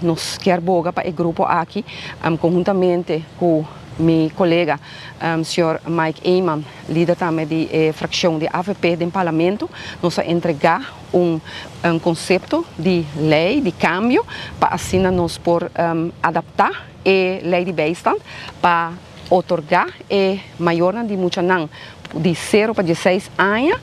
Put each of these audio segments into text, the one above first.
Nos kier boga pa e grupo aki conhuntamente cu mi colega señor Mike Eman, lider tambe di e fraccion di avp den Parlamento, nos a entrega un concepto di ley di cambio pa asina nos por adapta e ley di bijstand pa otorga e mayornan di muchanan di sero pa dieseis aña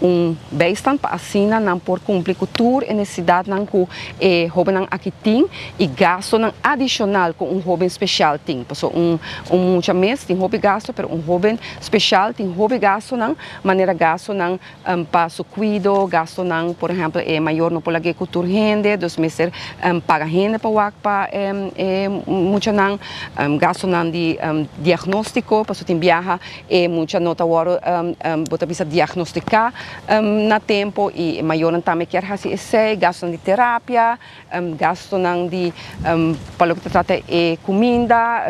un bijstand pa asina nan por cumpli cu tur e necesidadnan cu e hobennan aki tin y gastonan adicional cu un hoben special tin. Pasobra un un mucha mes tin hopi gasto pero un hoben special tin hopi gastonan manera gastonan pa su cuido, gastonan por ehempel e mayor no por lag'é cu tur hende dus mester paga hende pa wak pa e muchanan, gastonan di diagnostico pasobra tin biaha E mucha no ta wòrdu, bo ta bisa diagnostiká na tempu i e mayornan tambe kier hasi esei, gastunan di terapia, gastunan di pa loke ta trata e kuminda,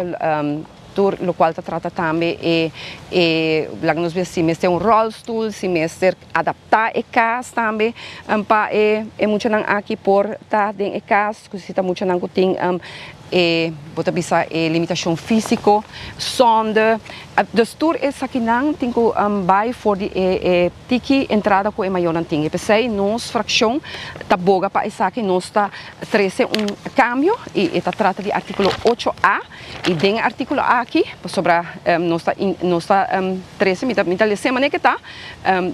tur lokual ta trata tambe e e laga nos bisa si mester un ròlstul, si mester adaptá e kas tambe pa e e muchanan aki por ta den e kas, ku si ta muchanan ku tin E bo ta bisa e limitashon físiko, sonde, dus tur esakinan tin ku bai for di e e tiki entrada ku e mayornan tin. E p'esei nos frakshon ta boga pa esaki, nos ta trese un kambio i e ta trata di artíkulo ocho a i den e artíkulo aki pasobra nos ta nos ta trese mi ta mi ta lese manera ke ta,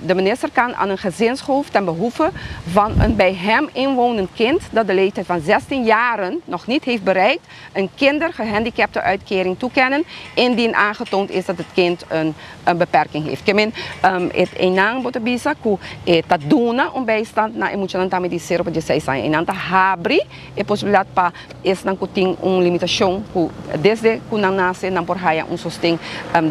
De minister kan aan een gezinshoofd ten behoeve van een bij hem inwonend kind dat de leeftijd van 16 jaren nog niet heeft bereikt een kindergehandicaptenuitkering toekennen indien aangetoond is dat het kind een een beperking heeft. Ke men e einan bo ta bisa ku e ta duna un bijstand na e muchanan tambe di sero pa dieseis aña. Einan ta habri e posibilidat pa esnan ku tin un limitashon ku desde ku nan nase nan por haya un sosten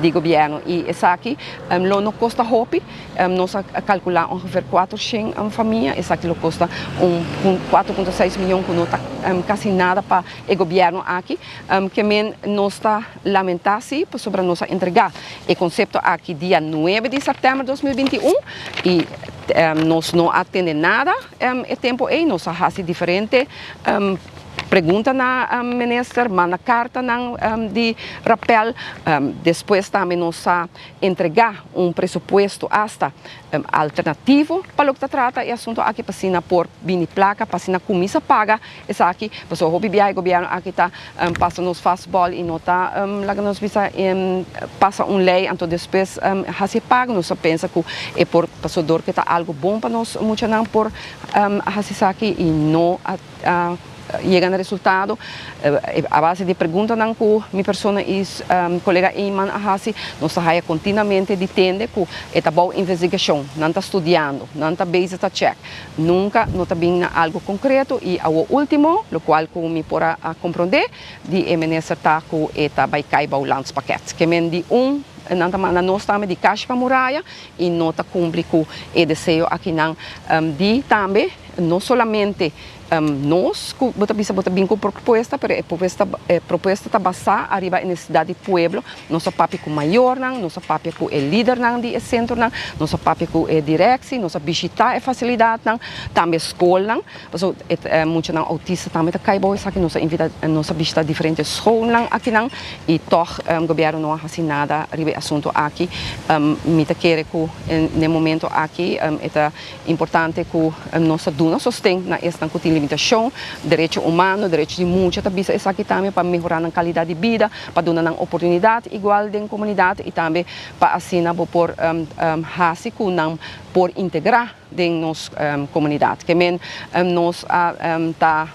di gobièrnu i esaki lo no kosta hopi, nos a kalkulá ongeveer kuater shen famia, esaki lo kosta un 4.6 miyon ku no ta kasi nada pa e gobièrnu aki. Ke men nos ta lamentá si pasobra nos a entregá e konsepto aki dia 9 di sèptèmber 2021 i nos no a tende nada e tempu ei, nos a hasi diferente pregunta na minister, manda kartanan di rapèl, despues tambe nos a entregá un presupuesto asta alternativo pa loke ta trata e asunto aki pa asina por bini plaka, pa asina kuminsa paga esaki, pasobra hopi biaha e gobièrnu aki ta pasa nos fastball i no ta laga nos bisa pasa un lei anto despues hasi e pago. Nos ta pensa ku e por pasobra dor ku e ta algu bon pa nos muchanan por hasi esaki i no a yega na resultado a base di preguntanan ku mi persona i kolega Eman a hasi nos ta haya kontinuamente di tende ku e ta bou investigashon, nan ta studiando, nan ta bezig ta chèk. Nunka no ta bin na algu konkreto i awor ultimo lokual ku mi por a komprondé di e minister ta ku e ta bai kai bou landspakket. Ke men di un nan ta manda nos tambe di kashi pa muraya i no ta kumpli ku e deseo akinan di tambe no solamente Nos ku bo ta bisa bo ta bin ku propuesta, pero e propuesta e propuesta ta basá ariba e nesesidat di pueblo. Nos a papia ku mayornan, nos a papia ku e lidernan di e sentronan, nos a papia ku e direksi, nos a bishitá e fasilidatnan, tambe skolnan, pasobra e muchanan outista tambe ta kai bou esaki. Nos a invitá nos a bishitá diferente skolnan akinan i tòg gobièrnu no a hasi nada riba e asuntu aki. Mi ta kere ku n'e momento aki e ta Importante ku nos ta duna sosten na esnan ku tin limitashon, derecho humano, derecho di mucha ta bisa esaki tambe pa mehorá nan kalidat di bida, pa duna nan oportunidat igual den komunidat i tambe pa asina bo por hasi ku nan por integrá den nos komunidat. Ke men nos a ta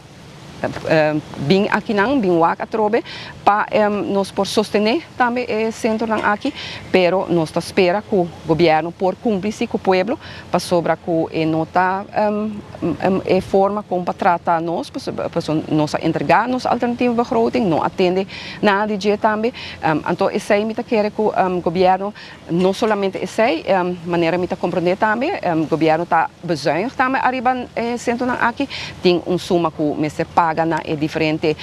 Bin akinan, bin wak atrobe pa nos por sostené tambe e sentronan aki, pero nos ta spera ku gobièrnu por kumpli si ku pueblo pasobra ku e no ta e forma kon pa trata nos, pasobra nos a entregá nos alternatieve begroting, no a tende nada di dje tambe. Anto esei mi ta kere ku gobièrnu No solamente esei, manera mi ta comprende tambe, gobierno ta bezuinig tambe ariba e centronan aki. Tin un suma cu mester paga na e diferente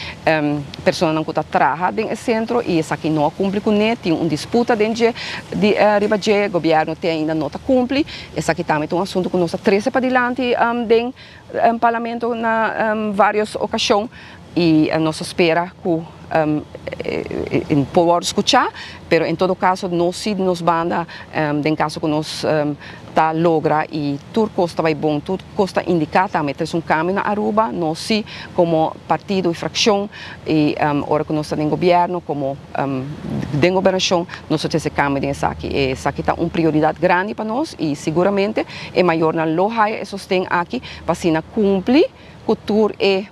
personanan cu ta traha den e centro y esaki no a cumpli cune. Tin un disputa den dje, di riba dje, gobierno te ainda no ta cumpli. Esaki tambe ta un asunto cu nos a trece padilanti den Parlamento na varios ocasion. Y nos ta spera cu por scucha, pero en todo caso nos si nos banda, den caso cu nos ta logra y tur cos ta bay bon, tur cos ta indica tambe ta un cambio na Aruba, nos si como partido y fraccion y ora cu nos ta den gobierno, como den gobernacion, nos tin e cambio den esaki. Esaki ta un prioridad grandi pa nos y siguramente e mayornan lo haya e sosten aki pa asina cumpli cu tur e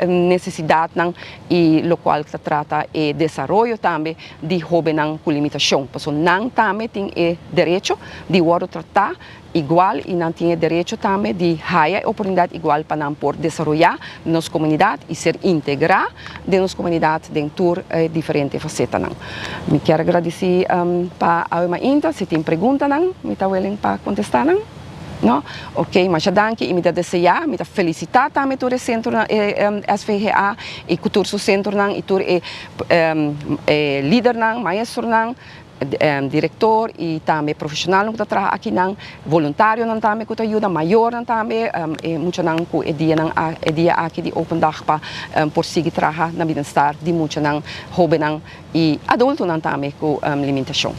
necesidadnan y locual ta trata e desaroyo tambe di hobennan cu limitacion. Pasobra nan tambe tin e derecho di wordo trata igual y nan tin e derecho tambe di haya oportunidad igual pa nan por desaroya nos comunidad y ser integra den nos comunidad den tur diferente facetanan. Mi kier gradici pa awe mainta, si tin preguntanan, mi ta willing pa contesta nan. No? Ok, masha danki y mi ta desea, mi ta felicita tambe tur e centro SVGA y tur su centronan y tur e lidernan, maestronan, director y tambe profesional cu ta traha akinan, voluntarionan tambe cu ta yuda, mayornan tambe, y muchanan cu e dianan e dia aki di open dag pa por sigui traha na bienestar di muchanan, hobennan y adultonan tambe cu limitacion.